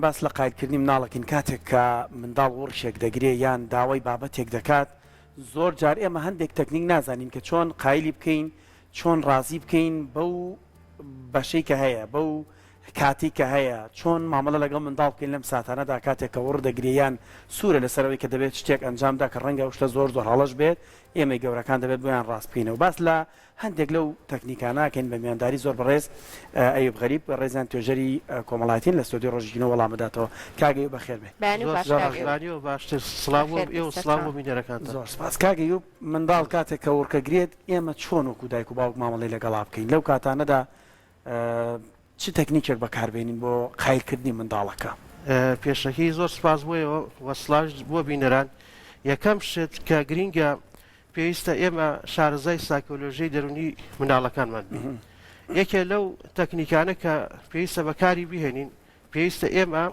باس لە قایلکردنی مناڵەکەین کاتێک کە منداڵ وڕشێک دەگرێ یان داوای بابەتێک دەکات زۆر جار ئێمە هەندێک تەکنیک نازانین کە چۆن قایلی بکەین چۆن ڕازی بکەین بەو بەشەی کە هەیە بەو کاتەی کە هەیە چۆن مامەڵە لەگەڵ منداڵ بکەین لەم ساتانەدا کاتێک کە وڕ دەگرێ یان سوورە لەسەر ئەوەی کە دەبێت شتێک ئەنجام دا کە ڕەنگە ئەو شتە زۆر زۆر هەڵەش بێت ئێمەی گەورەکان دەبێت بۆیان ڕاست بکەینەوە باس لە هەندێک لەو تەکنیکانە ئەکەین بە میوانداری زۆر بەڕێز ئەیوب غەریب بەڕێزیان توێژەری کۆمەڵایەتین لە ستۆدیۆی ڕۆژی ژینۆ وەڵام بداتەوە کاک ئەیوب بەخێر بێی. بەیانی زۆر باش سپاس کاک ئەیوب. بەیانیەوە باشتر سڵاو بۆ بەخێر بێی ئێوە سڵاو بۆ سەرچاوە. بینەرەکانتان. زۆر سپاس کاک ئەیوب منداڵ کاتێک کە وڕکە گرێت ئێمە چۆن وەکو دایک و باوک مامەڵەی لەگەڵا بکەین لەو کاتانەدا چ تەکنیکێک بەکار بێنین بۆ قایل کردنی منداڵەکە؟ پێشەکی زۆر سپاس بۆ ئێوە و سڵاویش بۆ بینەران. یەکەم شت کە گرینگە پێویستە ئێمە شارەزای سایکۆلۆژیی دەروونی منداڵەکانمان بین. یەکێ لەو تەکنیکانە کە پێویستە بەکاری بهێنین، پێویستە ئێمە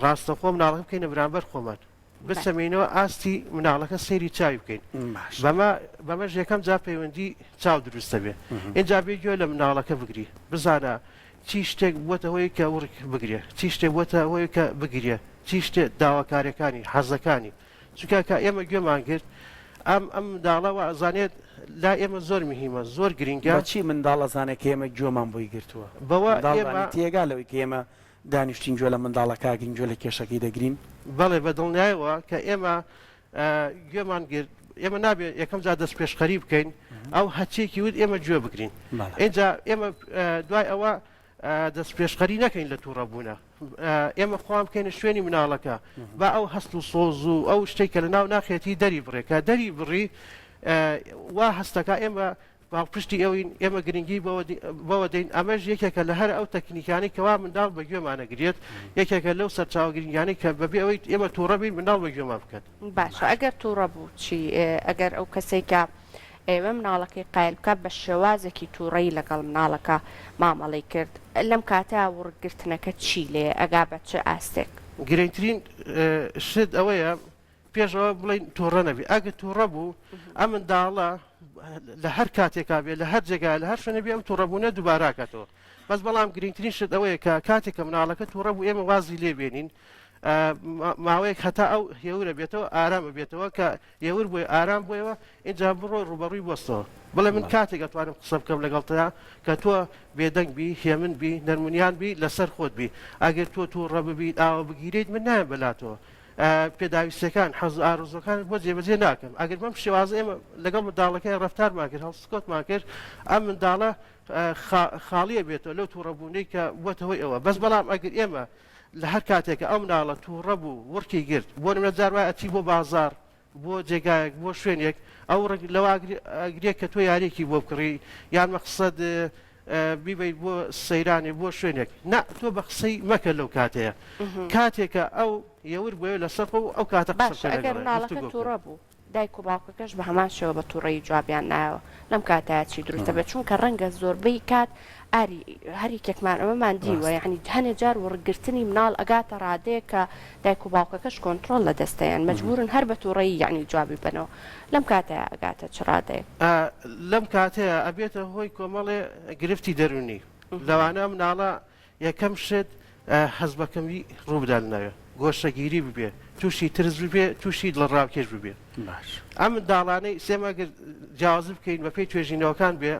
ڕاستەوخۆ منداڵەکە بکەینە بەرامبەر خۆمان، بچەمێینەوە ئاستی منداڵەکە سەیری چاوی بکەین. بەمە بەمەش یەکەم جار پەیوەندی چاو دروست دەبێ. ئینجا بێ گوێ لە منداڵەکە بگری، بزانە چی شتێک بووەتە هۆی کە وڕک بگرێ، چی شتێک بووەتە هۆی کە بگریێ، چی شتێ داواکاریەکانی، حەزەکانی. چونکە کە ئێمە گوێمان گرت ئەم ئەم منداڵە وا ئەزانێت لای ئێمە زۆر مهیمە زۆر گرینگە. بە چی منداڵ ئەزانێت کە ئێمە گوێمان بۆی گرتووە؟ بەوە منداڵ ئێمە. دانی تێگا لەوەی کە ئێمە دانیشتین گوێ لە منداڵەکە ئەگرین گوێ لە کێشەکەی دەگرین؟ بەڵێ بە دڵنیایەوە کە ئێمە گوێمان گرت ئێمە نابێت یەکەم جار دەستپێشخەری بکەین ئەو هەرچیەکی وت ئێمە گوێ بگرین ئینجا ئێمە دوای ئەوە دەستپێشخەری نەکەین لە تووڕەبوونە ئێمە خۆمان بکەینە شوێنی مناڵەکە با ئەو هەست و سۆز و ئەو شتێک کە لە ناو ناخێتی دەری بڕێ کە دەری بڕی وا هەستەکە ئێمە پاڵپشتی ئەوین ئێمە گرنگی بەوە دەین ئەمەش یەکێکە لە هەر ئەو تەکنیکانی کەوا منداڵ بە گوێمانەگرێت یەکێکە لەو سەرچاوە گرنگانی کە بەبێ ئەوەی ئێمە تووڕە بین منداڵ بە گوێمان بکات. باشە ئەگەر تووڕە بوو چی؟ ئەگەر ئەو کەسەی کە ئەیەوێ مناڵەکەی قایل بکات بە شێوازێکی توڕەیی لەگەڵ مناڵەکە مامەڵەی کرد لەم کاتە وڕک گرتنەکە چی لێ ئەگا بە چ ئاستێک؟ گرنگترین شت ئەوەیە پێش ئەوە بڵێین توڕە نەبی ئەگەر توڕە بوو ئەم منداڵە لە هەر کاتێکا بێ لە هەر جێگا لە هەر شوێنە بێ ئەم توڕەبوونە دووبارە ئەکاتەوە بەس بەڵام گرنگترین شت ئەوەیە کە کاتێک کە مناڵەکە توڕە بوو ئێمە وازی لێ بێنین ماوەیەک هەتا ئەو هێورە بێتەوە ئارامە بێتەوە کە هێور بۆی ئارام بۆیەوە ئینجا بڕۆ ڕووبەڕووی بوەستەوە بڵێ من کاتێک ئەتوانم قسە بکەم لەگەڵتیا کە تۆ بێدەنگ بی هێمن بی نەرمونیان بی لەسەر خۆت بی ئەگەر تۆ تووڕە ببیت ئاوە بگیرێیت من نایەم بەلاتەوە پێداویستیەکان حەز و ئارەزووەکانت بۆ جێبەجێ ناکەم ئەگەر بەم شێوازە ئێمە لەگەڵ منداڵەکەی ڕەفتارمان کرد هەڵسوکەوتمان کرد ئەم منداڵە خاڵیە بێتەوە لەو تووڕەبوونەی کە بووەتە هۆی ئەوە بەس بەڵام ئەگەر ئێمە لە هەر کاتێک کە ئەو مناڵە تووڕە بوو وڕکی گرت بۆ نمونە جار وایە ئەچی بۆ بازاڕ بۆ جێگایەک بۆ شوێنێک ئەو ڕک لەوە ئەگرێ کە تۆ یاریەکی بۆ بکڕی یان مەقسەد بیبەیت بۆ سەیرانێ بۆ شوێنێک نا تۆ بە قسەی مەکە لەو کاتەیە کاتێکە ئەو یەور بۆیە لەسەر خۆ ئەو کاتە قسە باشە بکە ئەگەر لەگەڵێ مناڵەکە گفتوگۆ بکە. تووڕە بوو دایک و باوکەکەش بە هەمان شێوە بە توڕەیی جوابیان نایەوە لەم کاتەیا چی دروست دەبێت چونکە ڕەنگە زۆربەی کات ئاری هەر یەکێکمان ئەمەمان دیوە یانی هەنێ جار وڕگرتنی مناڵ ئەگاتە ڕادەیەک کە دایک و باوکەکەش کۆنتڕۆڵ لە دەست دەیەن مەجبورن هەر بە توڕەیی یانی جوابی بەنەوە لەم کاتەیا ئەگاتە چ ڕادەیەک؟ لەم کاتەیا ئەبێتە هۆی کۆمەڵێ گرفتی دەرونی لەوانە مناڵە یەکەم شت هەست بە کەمی ڕووبدا لەناوێ، گۆشەگیری ببێ، تووشی ترس ببێ، تووشی دڵەڕاوکێش ببێ. باش. ئەم منداڵانەی ئێمە ئەگەر جیاوازی بکەین بەپێی توێژینەوەکان بێ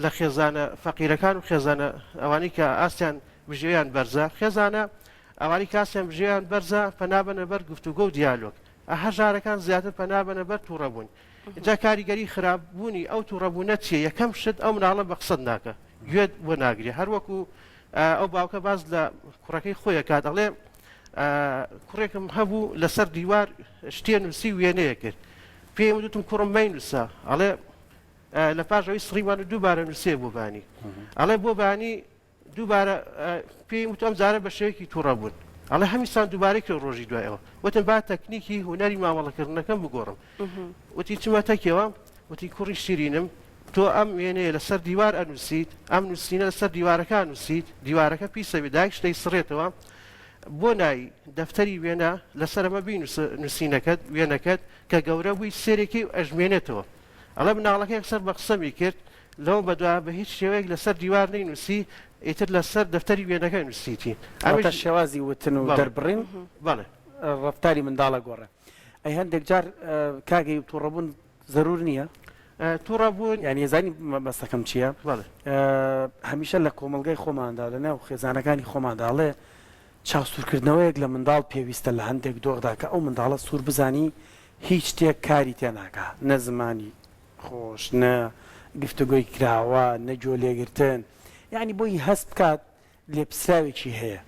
لە خێزانە فەقیرەکان و خێزانە ئەوانەی کە ئاستیان بژێویان بەرزە، خێزانە ئەوانەی کە ئاستیان بژێویان بەرزە پەنا بەنە بەر گفتوگۆ و دیالۆگ، هەژارەکان زیاتر پەنا بەنە بەر تووڕەبوون. جا کاریگەری خراپ بوونی ئەو تووڕەبوونە چییە؟ یەکەم شت ئەو مناڵە بە قسەت ناکا، گوێت بۆ ناگرێ هەر وەکو ئەو باوکە باس لە کوڕەکەی خۆی ئەکات ئەڵێ کوڕێکم هەبوو لەسەر دیوار شتێ نووسی وێنەیە کرد پێم وتم کوڕم مەینووسە ئەڵێ لە پاش ئەوی سڕیمان و دووبارە نووسێ بۆ بانی ئەڵێ بۆ بانی دووبارە پێیم وت ئەم جارە بە شێوەیەکی تووڕە بوون. ئەڵێ هەمیسان دووبارەی کرد ڕۆژی دوای ئەوە. وتم با تەکنیکی هونەری مامەڵەکردنەکەم بگۆڕم. وتی چمە تەکیەوە؟ وتی کوڕی شیرینم تۆ ئەم وێنەیە لەسەر دیوار ئەنووسیت، ئەم نووسینە لەسەر دیوارەکە ئەنووسیت، دیوارەکە پیسە بێ دایکش دەیسڕێتەوە. بۆ نای دەفتەری وێنە لەسەر ئەمە بینووسە نووسینەکەت، وێنەکەت، کە گەورە بووی سێرێکی و ئەژمێنێتەوە. ئەڵێ مناڵەکە یەکسەر بە قسەمی کرد. لەوە بەدوا بە هیچ شێوەیەک لەسەر دیوار نەینووسی ئیتر لەسەر دەفتەری وێنەکە نووسیتی. واتە شێوازی وتن و دەربڕین بەڵێ. ڕەفتاری منداڵ ئەگۆڕێ. ئەی هەندێک جار کاک ئەیوب توڕەبوون زەرور نییە؟ توڕەبوون. یانی ئەزانی مەبەستەکەم چییە؟ بەڵێ. هەمیشە لە کۆمەڵگای خۆماندا لە ناو خێزانەکانی خۆماندا ئەڵێ چاوسوورکردنەوەیەک لە منداڵ پێویستە لە هەندێک دۆخدا کە ئەو منداڵە سوور بزانی هیچ شتێک کاری تێ ناکا نە زمانی خۆش نە گفتوگۆی کراوە نە گۆ لێگرتن یانی بۆی هەست بکات لێپسراوێکی هەیە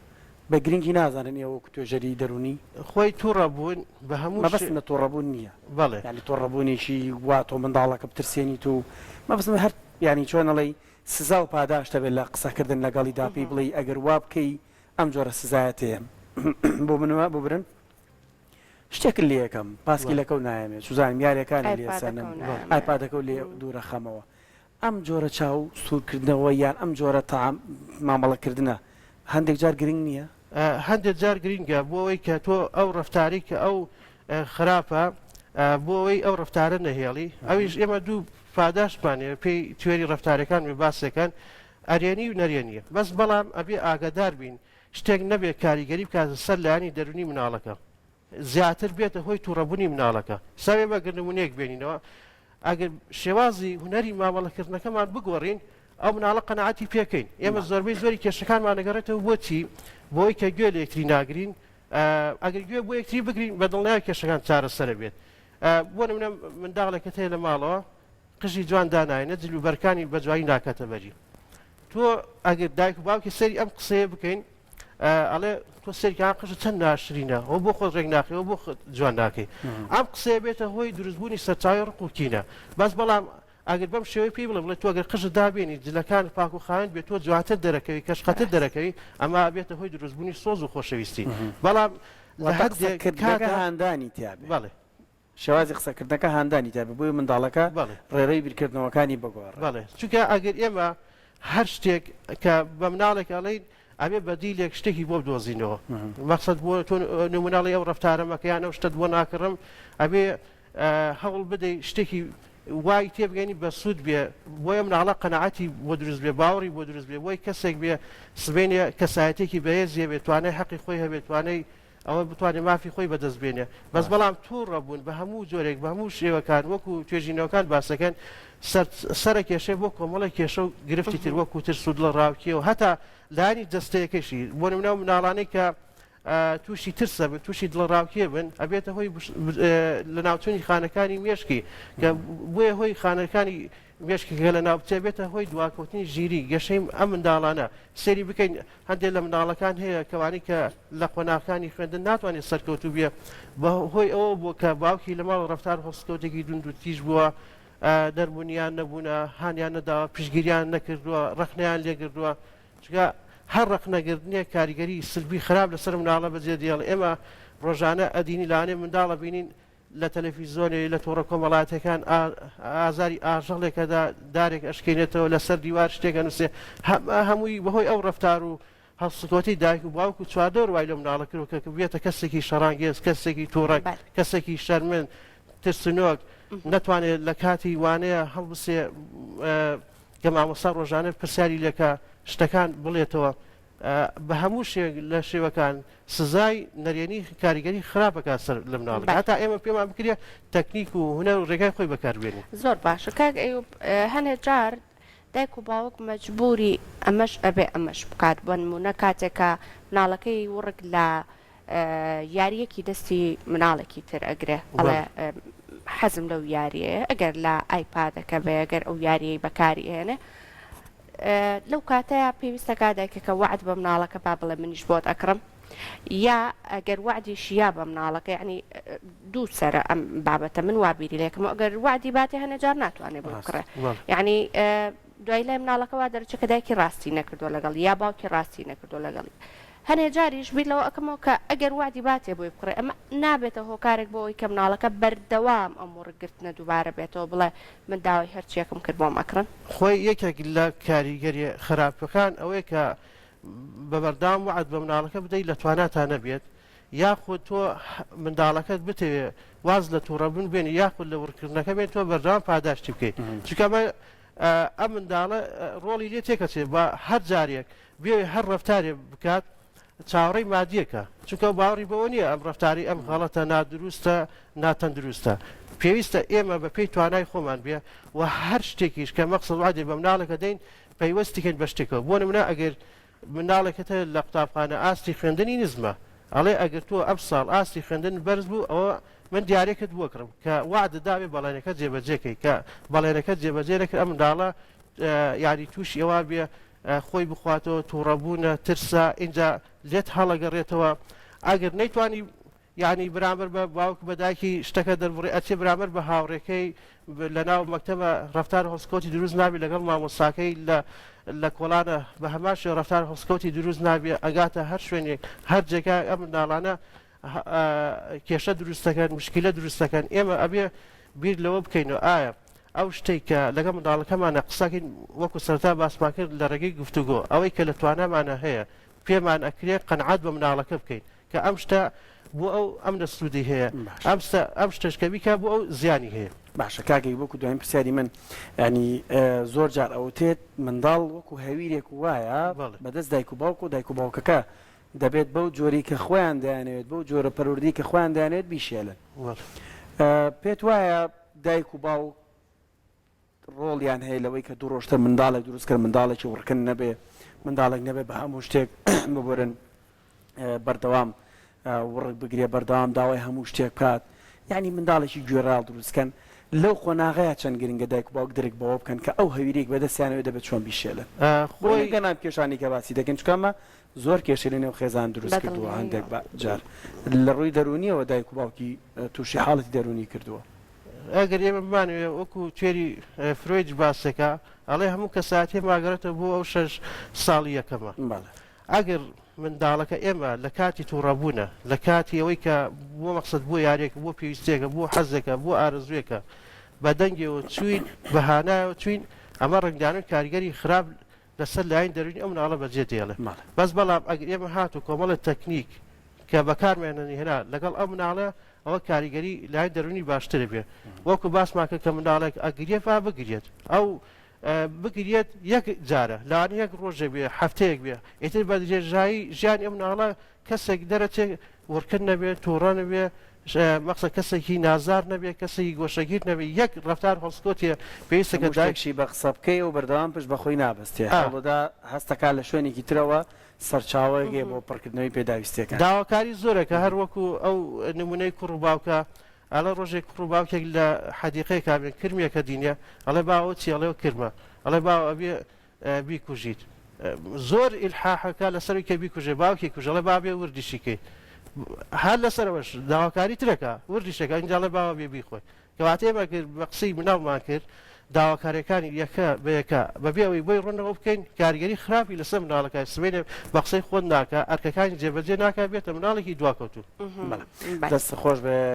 بە گرنگی نازانن ئێوە وەکو توێژەری دەروونی؟ خۆی توڕە بوون بە هەموو شێ. مەبەستم لە توڕەبوون نییە بەڵێ. یانی توڕەبوونێکی وا تۆ منداڵەکە بترسێنیت و مەبەستم هەر یانی چۆن ئەڵێی سزا و پاداشت هەبێت لە قسەکردن لەگەڵیدا پێی بڵێی ئەگەر وا بکەی ئەم جۆرە سزایەت هەیە بۆ من وا ببرن شتێکت لێ ئەکەم پاسکیلەکەو نایەمێ چوزانم یاریەکانت لێ ئەسەنم ئایپادەکەو لێ دوورەخەمەوە ئەم جۆرە چاو سوورکردنەوە یان ئەم جۆرە تەعام مامەڵەکردنە هەندێک جار گرنگ نییە؟ هەندێک جار گرنگە بۆ ئەوەی کە تۆ ئەو ڕەفتارەی کە ئەو خراپە بۆ ئەوەی ئەو ڕەفتارە نەهێڵی ئەویش ئێمە دوو پاداشتمان هەیە پێی تیۆری ڕەفتارەکان بێ باسێکەن ئەرێنی و نەرێنیە بەس بەڵام ئەبێ ئاگادار بین شتێک نەبێت کاریگەری بکاتە سەر لایەنی دەروونی مناڵەکە زیاتر بێتە هۆی توڕەبوونی مناڵەکە. سا ئێمە گەر نمونەیەک بێنینەوە ئەگەر شێوازی هونەری مامەڵەکردنەکەمان بگۆڕین ئەو مناڵە قەناعەتی پێکەین ئێمە زۆربەی زۆری کێشەکانمان دەگەڕێتەوە بۆچی بۆی کە گوێ لە یەکتری ناگرین ئەگەر گوێ بۆ یەکتری بگرین بە دڵنیای کێشەکان چارەسەرە بێت بۆ نمونە منداڵێکت هەیە لە ماڵەوە قژی جوان داناینە جل و بەرکانی بە جوانی ناکاتە بەری تۆ ئەگەر دایک و باوکی سەیری ئەم قسەیە بکەین ئەڵێ تۆ سەیرکە قژت چەند ناشرینە ئەو بۆ خۆت ڕێک ناخەی ئەو بۆ خۆت جوان ناکەی ئەم قسەیە بێتە هۆی دروستبوونی سەرچاوی ڕق و کینە بەس بەڵام ئەگەر بەم شێوەی پێی بڵێ بڵێ تۆ ئەگەر قژت دابێنی جلەکان پاک و خاوێن بێت تۆ جوانتر دەرەکەوی کەشخەتر دەرەکەوی ئەمە بێتە هۆی دروستبوونی سۆز و خۆشەویستی بەڵام لە واتە هەندێک قسەکردنەکە کاتا هاندانی تیابێ. بەڵێ. شێوازی قسەکردنەکە هاندانی تیابێ بۆیە منداڵەکە بەڵێ. ڕێڕەوی بیرکردنەوەکانی بگۆڕێ. بەڵێ چونکە ئەگەر ئێمە هەر شتێک کە بە مناڵێک ئەڵێین ئەبێ بەدیلێک شتێکی بۆ بدۆزینەوە مەقسەد بۆ تۆ نمونە ئەڵێی ئەو ڕەفتارە مەکە یان ئەو شتەت بۆ ناکڕم ئەبێ هەوڵ بدەی شتێکی وای تێبگەینی بەسوود بێ بۆیە مناڵە قەناعەتی بۆ دروست بێ باوەڕی بۆ دروست بێ بۆی کەسێک بێ سبەینێ کەسایەتێکی بەهێزی هەبێ توانای حەقی خۆی هەبێ توانای ئەوە بتوانێت مافی خۆی بەدەست بێنێ بەس بەڵام توڕە بوون بە هەموو جۆرێک بە هەموو شێوەکان وەکو توێژینەوەکان باسەکەن سەرە کێشەی بۆ کۆمەڵێک کێشە و گرفتی تر وەکو ترس و دڵەڕاوکێ و هەتا لایەنی جەستەیەکەشی بۆ نمونە ئەو مناڵانەی کە تووشی ترسە بن تووشی دڵەڕاوکێ بن ئەبێتە هۆی لەناوچوونی خانەکانی مێشکی کە بۆیە هۆی خانەکانی مێشکی کە لەناو بچێ بێتە هۆی دواکەوتنی ژیری گەشەی ئەم منداڵانە سەیری بکەین هەندێک لە منداڵەکان هەیە کەوانی کە لە قۆناغەکانی خوێندن ناتوانێت سەرکەوتوو بێ بە هۆی ئەوە بووە کە باوکی لە ماڵ ڕەفتار هەڵسکەوتێکی دوند و تیژ بووە نەرمونیان نەبوونە هانیان نەداوە پشتگیریان نەکردووە ڕەخنەیان لێگردووە چونکە هەر ڕەخنەگرتنێک کاریگەری سلبی خراپ لەسەر مناڵە بەجێ دێڵێ ئێمە ڕۆژانە ئەدینی لەوانەیە منداڵە بینین لە تەلەفیزۆنێ لە تۆڕە کۆمەڵایەتیەکان ئازاری ئاژەڵێک ئەدا، دارێک ئەشکێنێتەوە، لەسەر دیوار شتێک ئەنووسێ، هەمە هەمووی بەهۆی ئەو ڕەفتار و هەڵسوکەوتەی دایک و باوک و چواردەور وای لەو مناڵە کردوە کە ببێتە کەسێکی شەڕانگێز، کەسێکی توڕە، کەسێکی شەرمن، ترسنۆک، نەتوانێت لە کاتی وانەیە هەڵبسێ کە مامۆستا ڕۆژانە پرسیاری لێکا شتەکان بڵێتەوە. بە هەموو شێک لە شێوەکان سزای نەرێنی کاریگەری خراپ ئەکات سەر لە مناڵەکە هەتا ئێمە پێمان بکرێ تەکنیک و هونەر و ڕێگای خۆی بەکار بێنین. زۆر باشە کاک ئەیوب هەنێ جار دایک و باوک مەجبوری ئەمەش ئەبێ ئەمەش بکات بۆ نمونە کاتێک کە مناڵەکەی وڕک لە یاریەکی دەستی مناڵێکی تر ئەگرێ ئەڵێ حەزم لەو یاریەیە ئەگەر لە ئایپادەکە بێ ئەگەر ئەو یاریەی بەکاری ئێنێ لەو کاتەیا پێویستە کا دایکەکە وەعد بە مناڵەکە با بڵێ منیش بۆت ئەکڕم یا ئەگەر وەعدیشی یا بە مناڵەکە یعنی دوو سەرە ئەم بابەتە من وا بیری لێکەمەوە ئەگەر وەعدی باتێ هەنێ جار ناتوانێ بۆی بکڕێ یعنی دوای لای مناڵەکە وا دەرچێ کە دایکی ڕاستی نەکردووە لەگەڵ یا باوکی ڕاستی نەکردووە لەگەڵی هەنێ جاریش بیر لەوە ئەکەمەوە کە ئەگەر وەعدی باتێ بۆی بکڕێ ئەمە نابێتە هۆکارێک بۆ ئەوەی کە مناڵەکە بەردەوام ئەم وڕکگرتنە دووبارە بێتەوە بڵێ من داوای هەرچیەکم کرد بۆم ئەکڕن. خۆی یەکێک لە کاریگەریە خراپەکان ئەوەیە کە بە بەردەوام وەعد بە مناڵەکە بدەیت لە تواناتا نەبێت یاخود تۆ منداڵەکەت بتەوێ واز لە توڕەبوون بێنی یاخود لە وڕکردنەکە بێن تۆ بەردەوام پاداشتی بکەیت چونکە ئەمە. ئەم منداڵە ڕۆڵی لێ تێکەچێ بە هەر جارێک بێ هەر ڕەفتارێ بکات چاوەڕێی مادیەکە چونکە ئەو باوەڕی بەوە نییە ئەم ڕەفتاری ئەم غەڵەتە نادروستە ناتەندروستە پێویستە ئێمە بە پێی توانای خۆمان بێ و هەر شتێکیش کە مەقسەد وعدێ بە مناڵێکە دەین پەیوەستی کەین بە شتێکەوە بۆ نمونە ئەگەر مناڵێکت هەیە لە قوتابخانە ئاستی خوێندنی نزمە ئەڵێ ئەگەر تۆ ئەمساڵ ئاستی خوێندن بەرز بوو ئەوە من دیارێکت بۆ کڕم کە وەعدت دابێ بەڵێنەکەت جێبەجێ کەی کە بەڵێنەکەت جێبەجێ نەکرد ئەم منداڵە یاری تووشی ئەوە بێ خۆی بخواتەوە تووڕەبوونە ترسە ئینجا لێت هەڵەگەڕێتەوە ئەگەر نەیتوانی یانی برامبەر بە باوک بە دایکی شتەکە دەربڕێ ئەچێ برامبەر بە هاوڕێکەی لەناو مەکتەبە ڕەفتار هەڵسکەوتی دروست نابێ لەگەڵ مامۆستاکەی لە لە کۆڵانە بە هەمان شێوە ڕەفتار هەڵسکەوتی دروست نابێ ئەگاتە هەر شوێنێک هەر جێگای ئەم منداڵانە کێشە دروست دەکەن مشکلە دروست دەکەن ئێمە ئەبێ بیر لەوە بکەینەوە ئایا ئەو شتێک کە لەگەڵ منداڵەکەمانە قسەکەین وەکو سەرتا باسمان کرد لە ڕێگەی گفتوگۆ ئەوەی کە لە توانامانە هەیە پێمان ئەکرێ قەنعات بە مناڵەکە بکەین کە ئەم شتە بۆ ئەو ئەم نە سوودی هەیە ئەم شتە ئەم شتەش کە بیکا بۆ ئەو زیانی هەیە. باشە کاک ئەیوب وەکو دواین پرسیاری من یانی زۆر جار ئەوتێت منداڵ وەکو هەویرێک وایە بەدەست دایک و باوک و دایک و باوکەکە دەبێت بەو جۆرەی کە خۆیان دەیانەوێت بەو جۆرە پەروەردەی کە خۆیان دەیانەوێت بیشێلن پێت وایە دایک و باوک ڕۆڵیان هەیە لەوەی کە دوو ڕۆژتر منداڵێک دروست کەن منداڵێکی وڕکن نەبێ منداڵێک نەبێ بە هەموو شتێک ببورن بەردەوام وڕک بگرێ بەردەوام داوای هەموو شتێک بکات یعنی منداڵێکی گوێڕاڵ دروست کەن لەو قۆناغەیە چەند گرنگە دایک و باوک درک بەوە بکەن کە ئەو هەویرێک بەدەستیانەوە دەبێت چۆن بیشێلن خۆی گەناب کێشانی کە باسی دەکەن چونکە ئەمە زۆر کێشەی لەنێو خێزان دروست کردووە هەندێک جار لە ڕووی دەروونیەوە دایک و باوکی تووشی حاڵەتی دەروونی کردووە. ئەگەر ئێمە بمانەوێ وەکو تیۆری فرۆید باسێکە ئەڵێ هەموو کەسایەتی ماگەڕێتەوە بۆ ئەو شەش ساڵی یەکەمە. ئەگەر منداڵەکە ئێمە لە کاتی تووڕەبوونە لە کاتی ئەوەی کە بۆ مەقسەد بۆ یاریەکە بۆ پێویستیەکە بۆ حەزێکە بۆ ئارەزوویەکە بە دەنگێەوە چوین بە هانایەوە چوین ئەمە ڕەنگدانەوەی کاریگەری خراپ لەسەر لایەنی دەروونی ئەو مناڵە بەجێ دێڵێ بەس بەڵام ئەگەر ئێمە هاتوو کۆمەڵێ تەکنیک کە بەکارمانە هێنا لەگەڵ ئەو مناڵە ئەوە کاریگەری لایەن دەروونی باشترە بێ وەکو باسمان کرد کە منداڵێک ئەگریێت با بگریێت ئەو بگریێت یەک جارە لەوانە یەک ڕۆژێ بێ هەفتەیەک بێ ئیتر بە درێژایی ژیانی ئەم مناڵە کەسێک دەرەچێ وڕکن نەبێ تووڕە نەبێ مەقسە کەسێکی نازار نەبێ کەسێکی گۆشەگیر نەبێ یەک ڕەفتار هەڵسکۆتێ پێویستە کە دایک شتێکشی بە قسە بکەی و بەردەوام پشت بە خۆی نابەستێ هەوڵدەدا هەستەکا لە شوێنێکی ترەوە سەرچاوەیەک هەیە بۆ پڕکردنەوەی پێداویستییەکانی. داواکاری زۆرە کە هەر وەکو ئەو نمونەی کوڕ و باوکە ئەڵێ ڕۆژێک کوڕ و باوکێک لە حەدیقەیەکا بێن کرمێکە دینێ ئەڵێ باوە ئەوە چیە ئەڵێ ئەوە کرمە ئەڵێ باوە ئەبێ بیکوژیت زۆر ئیلحاحەکە لەسەروی کە بیکوژێ باوکی کوژ ئەڵێ با بێ وردیشی کەیت هەر لەسەرەوەش داواکاری ترەکە وردیشەکە ئینجا ئەڵێ باوە بێ بیخۆی کەواتە ئێمە گەر بە قسەی مناڵمان کرد داواکاریەکانی یەکە بە یەکە بەبێ ئەوەی بۆی ڕوونەوە بکەین کاریگەری خراپی لەسەر مناڵەکە سبەینێ بە قسەی خۆت ناکا ئەرکەکانی جێبەجێ ناکا بێتە مناڵێکی دواکەوتوو. دەست خۆش بێ.